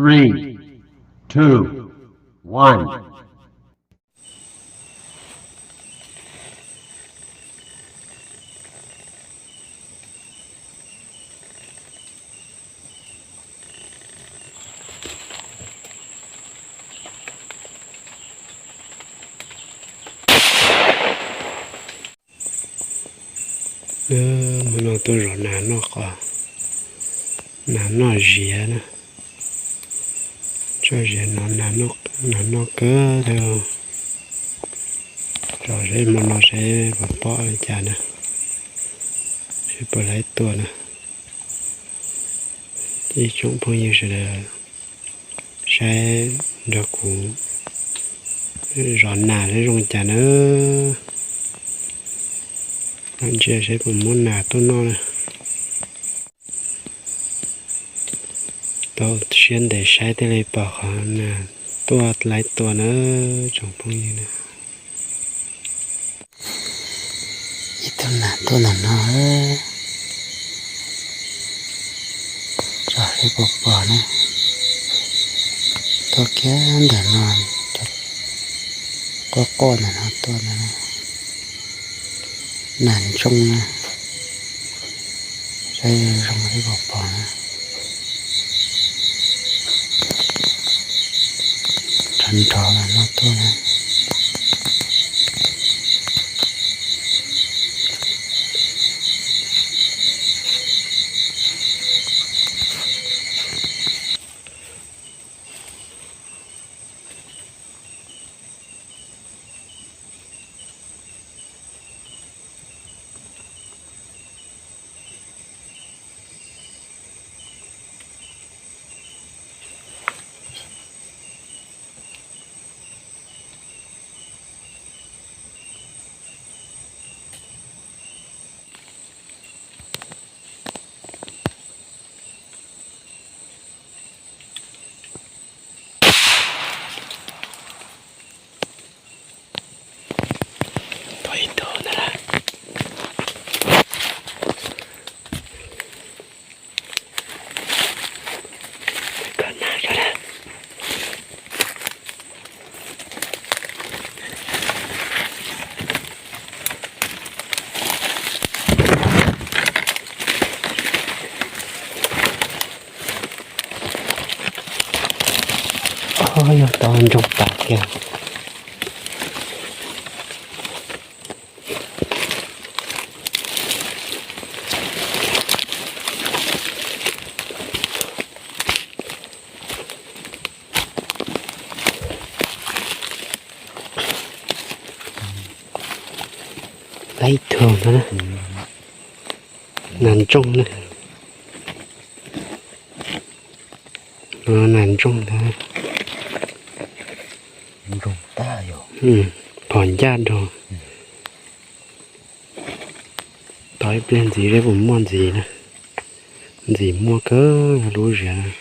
Three, two, one. Hmo no tuaj zov nas noj qos, nas noj ziav na. Tso ziav no, nas noj kawg li. Zov seb hmo no seb puas pom li cas na, seb puas laib tua na. Ib tsoom phooj ywg sawv daws saib nrog kuv zov nas seb zoo cas na. Ntsia seb puas muab nas tuaj noj na. Tau siab ntev saib thiaj li pom qhov nas tuaj laib tua na tsoom phooj ywg na. Ib tug nas tuaj ntawm no, tso seb puas pom na. Tuaj kiag ntawm no, cov quaj quaj ntawm no tuaj na. Nas ntsooj na, saib zoo li puas pom na. Nrov nrov los no tuaj na. Pom ib tug ntawd lawm. Yog tau ntsoog tas kiag. Laib tug no, nas ntsooj na. Nas ntsooj ntag. Phom ncaj nrog. Tos ib pliag ntxiv seb puas muaj ntxiv na. Ntxim muaj kawg lub ziav na.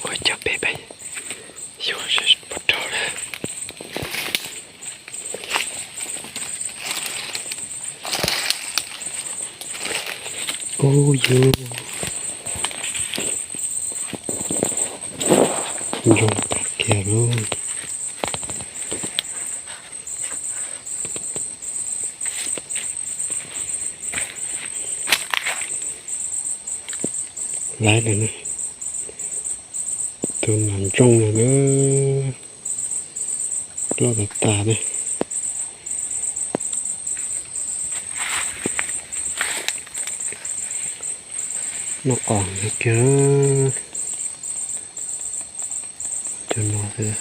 Ua cov peb peb xyuas seb puas raug lawm. Ub yus, ntsoog tag kiag lauj. Laiv lawm na, tus mas ntsooj lawm na, loj tas tas na. Noj qos kiag, cov no xwb.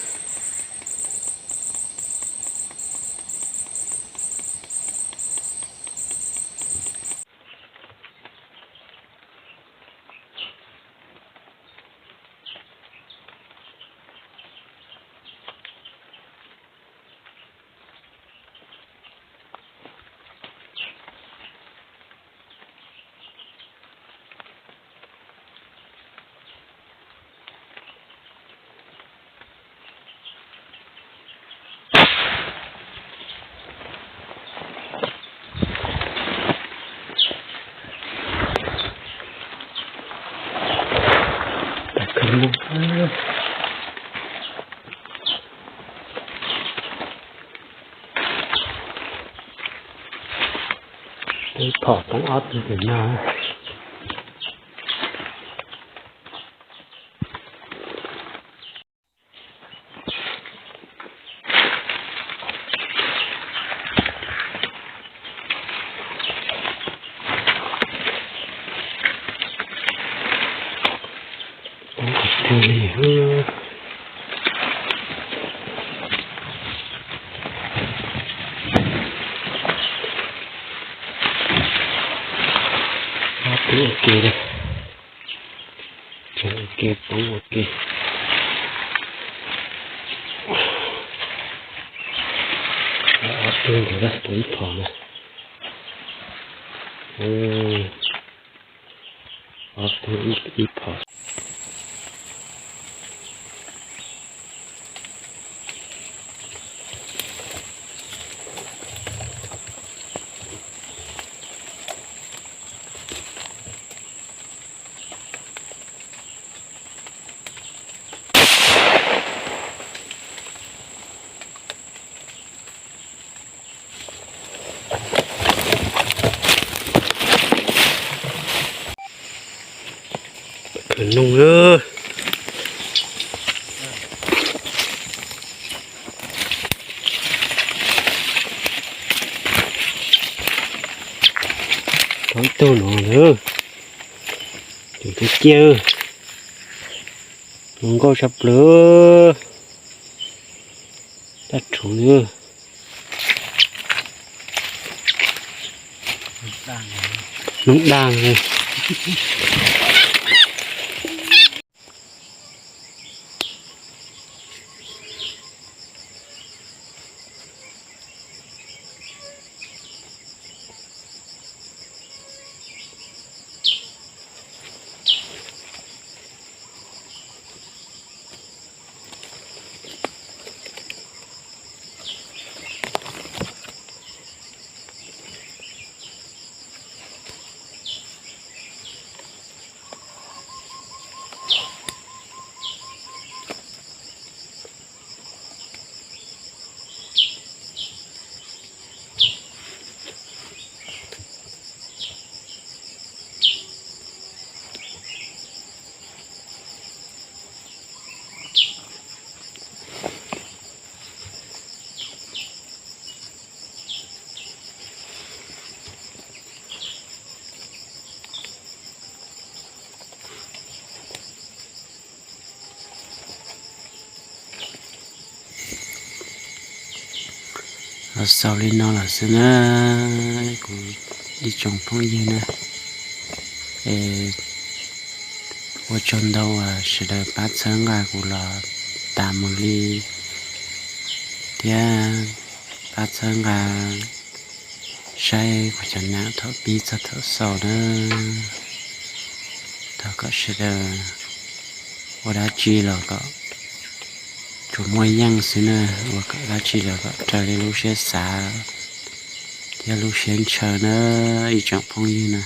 Ib phom poob ob tug tim no. Ob tug ua ke, tseem ua ke, poob ua ke. Ob tug ntawd poob ib phom na. Ob tug ib phom. Khwv noog lawm. Poob ib tug no lawm. Tus twg ciaj, zoo nkauj tshaj plaws. Dab rhuv li. Noob daj li. Los xaus li no lawm xwb na, kuv ib tsoom phooj ywg na. Es ua tsaug ntau uas sawv daws pab txhawb nqa kuv los tas mus li thiab pab txhawb nqa saib kuv cov nam thaum pib txog thaum xaus na. Thov kom sawv daws ua dab tsi los kom tsuas muaj yeej xwb na, ua kom dab tsi los kom raws li lub siab xav thiab lub siab ntshaw na, ib tsoom phooj ywg na.